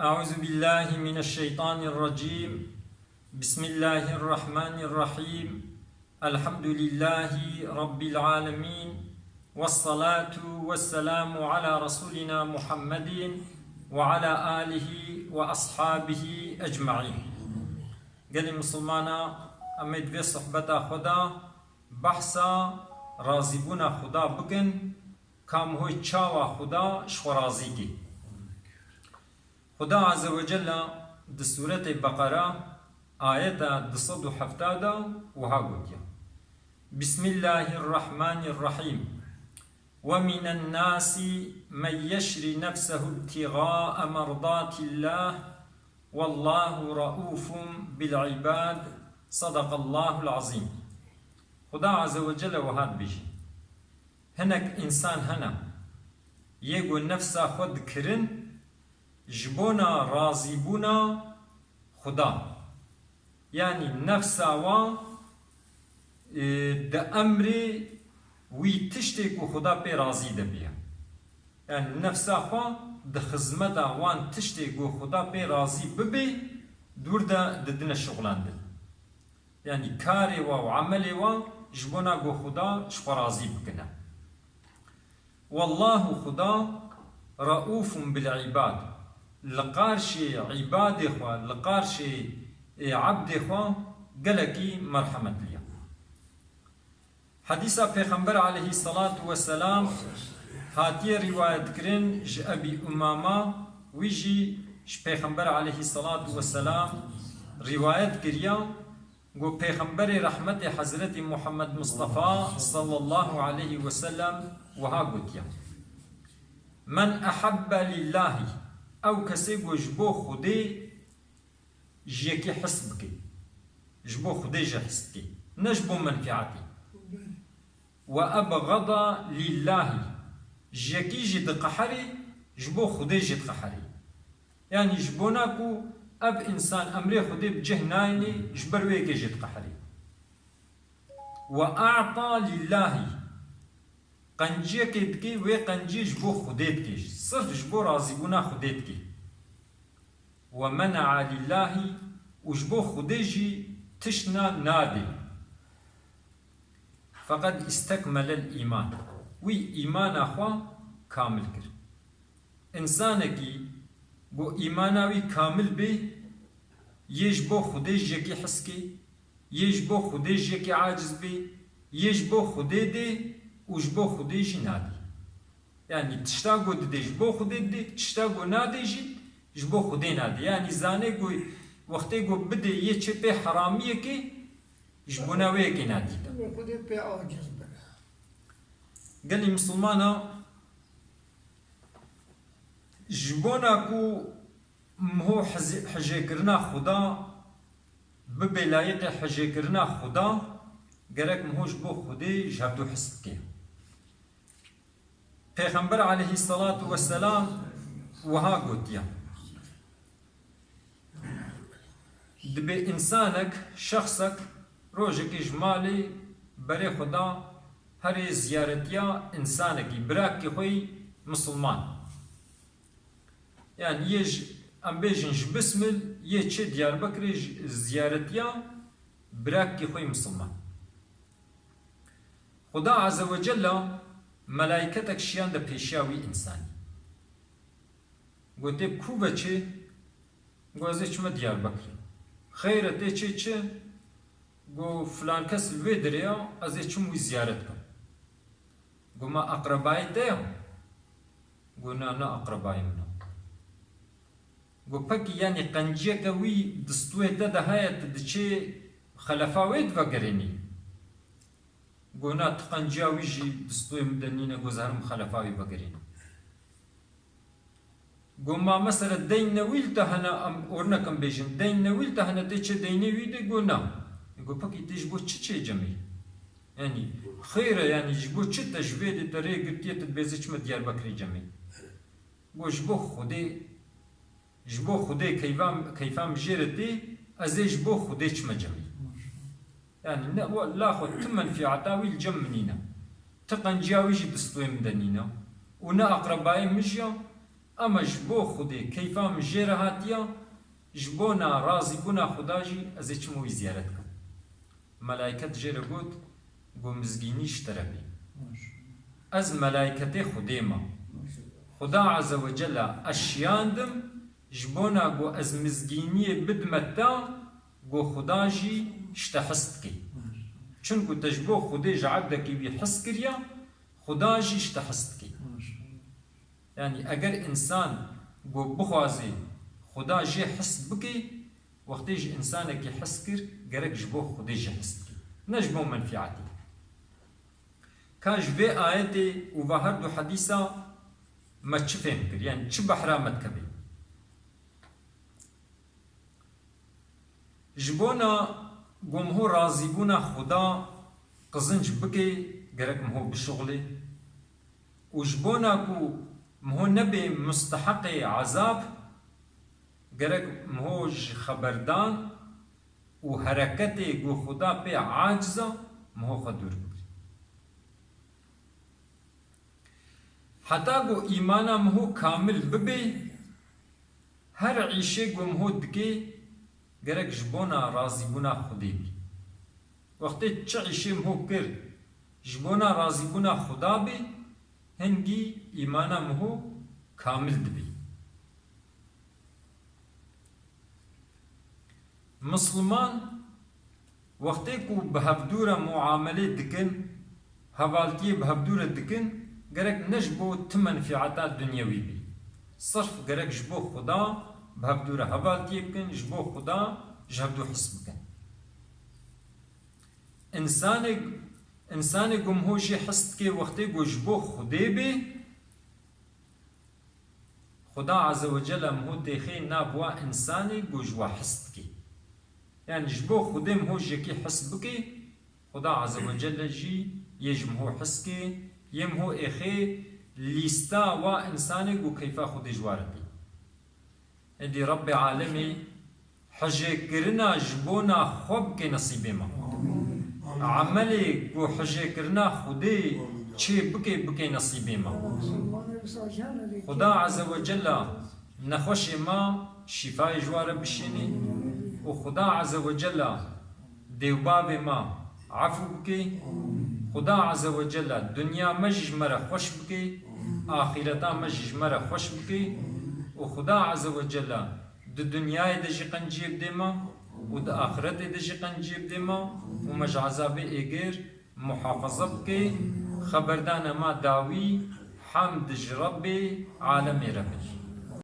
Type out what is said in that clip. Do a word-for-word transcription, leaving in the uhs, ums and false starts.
أعوذ بالله من الشيطان الرجيم. بسم الله الرحمن الرحيم. الحمد لله رب العالمين. والصلاة والسلام على رسولنا محمد وعلى آله وأصحابه أجمعين. Gelî misilmana, em ê di vê sohbeta xwe de behsa razîbûna Xuda bikin, ka miho çawa Xuda ji xwe razî kê. Xuda Azze ve Celle di Sûretê Beqera ayeta du sed û hefta de wiha gotiye, Bismillahirrahmanirrahîm. ومن الناس من يشري نفسه ابتغاء مرضات الله والله رءوف بالعباد. صدق الله العظيم. Xuda Azze ve Celle wiha dibêje, hinek însan hene, yê ku nefsa xwe dikirin ji bona razîbûna Xuda. Yanî nefsa wan, e, di emrê wî tiştê ku Xuda pê razî dibiye. Yanî nefsa xwe di xizmeta wan tiştê ku Xuda pê razî bibe, dûr de didine şixulandin. Yanî karê wa û emelê wa ji bona ku Xuda ji xwe razî bikine. Wallahu Xuda reûfun bil îbad. Li qarşê îbadê xwe, li qarşê, ê, ebdê xwe gelekî merhemetlî ye. Hedîsa Pêxember aleyhisselatu vesselam hatiye rîwayetkirin ji Ebî Umama, wî jî ji Pêxember aleyhisselatu vesselam rîwayet kiriya, Got, Pêxemberê rehmetê Hezretî Muhammed Mustafa sallallahu aleyhi ve sellem wiha gotiye, Men ehebbe lillahî, ew kesê ku ji bo Xwedê ji yekî his bike, ji bo Xwedê jî his dike, ne ji bo menfiatê. Ve ebgada lillahî, ji yekî jî diqeherî, ji bo Xwedê jî diqeherî. Yanî ji bona ku ev însan emrê Xwedê bi cih nayênî, ji ber wê yekê jî diqeherî. Ve a'ta lillahî. Qenciyekê dikê, wê qenciyê ji bo Xwedê dikê. Sirf ji bo razîbûna Xwedê dikê. Ve mena'a lillahî, û ji bo Xwedê jî tiştna nadê. Feqed istekmelel îman. Wî îmana xwe kamil kir. Însanekî ku îmana wî kamil bê, yê ji bo Xwedê ji yekî his kê, yê ji bo Xwedê ji yekî aciz bê, yê ji bo Xwedê dê û ji bo Xwedê jî nadê. Yanî tişta ku didê ji bo Xwedê didê, tişta ku nadê jî ji bo Xwedê nadê. Yanî zanê ku wextê ku bidê yê çê pê heramiyekê, ji bona wê yekê nadî de. Xwedê pê aciz be. Gelî misilmana, ji bona ku miho hizê-, hijêkirina Xuda bibe layiqê hijêkirina Xuda, gerek miho ji bo Xwedê ji hevdû his bike. Pêxember aleyhisselatu vesselam wiha gotiye, Dibe însanek, şexsek, rojekê ji malê berê xwe da herê ziyaretiya însanekî, birakî xwe yî misilman. Yanî yê ji, em bêjin ji Bismil, yê çê Diyarbekirê ji ziyaretiya birakî xwe yî misilman. Xuda Azze ve Celle melaîketek şiyan de pêşiya wî însanî. Gotê, "Ku ve çi?" Go, "Ez ê çime Diyarbekirê." "Xeyr e, tê çê çi?" Go, "Filan kes li wê derê ya, ez ê çim wî ziyaret kim." Go, "Ma aqrebayê te ya?" Go, "Na, ne aqrebayê min e." Go, "Pekî, yanî qenciyeke wî di stûyê te de heye, tu diçê xelefa wê divegerênî?" Go, "Na, tu qenciya wî jî di stûyê min de nîne, go, ez herim xelefa wî vegerînim." Go, "Ma mesela deynê wî li te hene, em ornek em bêjin, deynê wî li te hene, tê çê deynê wî de?" Go, "Na." Go, "Pekî tê ji bo çi çê cemê? Yanî, xeyr e, yanî ji bo çi te ji vê de te rê girtiye, tu dibêzî çime Diyarbekirê cemê?" Go, "Ji bo Xwedê, ji bo Xwedê keyfa, keyfa min jê re tê, ez ê ji bo Xwedê çime cemê." Yanî ne, wela xwe tu menfiata wî li cem min nîne. Tu qenciya wî jî di stûyê min de nîne. Û ne aqrebayê min jî ya, Ama ji bo Xwedê keyfa min jê re hatiya, ji bona razîbûna Xuda jî ez ê çim wî ziyaret kim. Melayket jê re got, got, mizgînî ji te re bê. Ez melayketê Xwedê me. Xuda Azze ve Celle ez şiyandim, ji bona ku ez mizgîniyê bidime te, ku Xuda jî ji te hez dike. Çunku te ji bo Xwedê ji ebdekî wî hez kiriya, Xuda jî ji te hez dike. Yanî eger însan ku bixwaze Xuda jê hez bike, wextê ji însanekî hez kir, gerek ji bo Xwedê jê hez bike. Ne ji bo menfîatî. Ka ji vê ayetê û va her du hedîsa me çi fêm kir? Yanî çi behra me dikeve? Ji bona ku miho razîbûna Xuda qizinc bike, gerek miho bişuxulê. Û ji bona ku miho nebe musteheqê ezab, gerek miho ji xeberdan û hereketê ku Xuda pê aciz e, miho xwe dûr bigire. Heta ku îmana miho kamil bibe, her îşê ku miho dike, gerek ji bona razîbûna Xwedê be. Wextê çi îşê miho kir, ji bona razîbûna Xuda be, hingî îmana miho kamil dibe. Misliman wextê ku bi hevdû re muamelê dikin, hevaltiyê bi hevdû re dikin, gerek ne ji bo ti menfîata dinyewî bî. Sirf gerek ji bo Xuda bi hevdû re hevaltiyê bikin, ji bo Xuda ji hevdû hez bikin. Însanê, însanê ku miho jê hez dike wextê ku ji bo Xwedê bê, Xuda Azze ve Celle miho têxê nav wa însanê ku ji wa hez dike. Yanî ji bo Xwedê miho ji yekî hez bike, Xuda Azze ve Celle jî yê ji miho hez ke, yê miho êxê lîsta wa însanê ku keyfa Xwedê ji wa re tê. Êdî Rebbê Alemê hijêkirina ji bona xwe bike nesîbê me. Emelê ku hijêkirina Xwedê çê bike, bike nesîbê me. Xuda Azze ve Celle nexweşê me şîfayê ji wa re bişêne û Xuda Azze ve Celle dêwbavê me efû bike. Xuda Azze ve Celle dinya me jî ji me re xweş bike, axîreta me jî ji me re xweş bike û Xuda Azze ve Celle di dinyayê de jî qenciyê bidê me û di axiretê de jî qenciyê bidê me û me ji ezabê êgir muhafaza bike. Xeberdana me dawî hemd ji Rebbê alemê re be.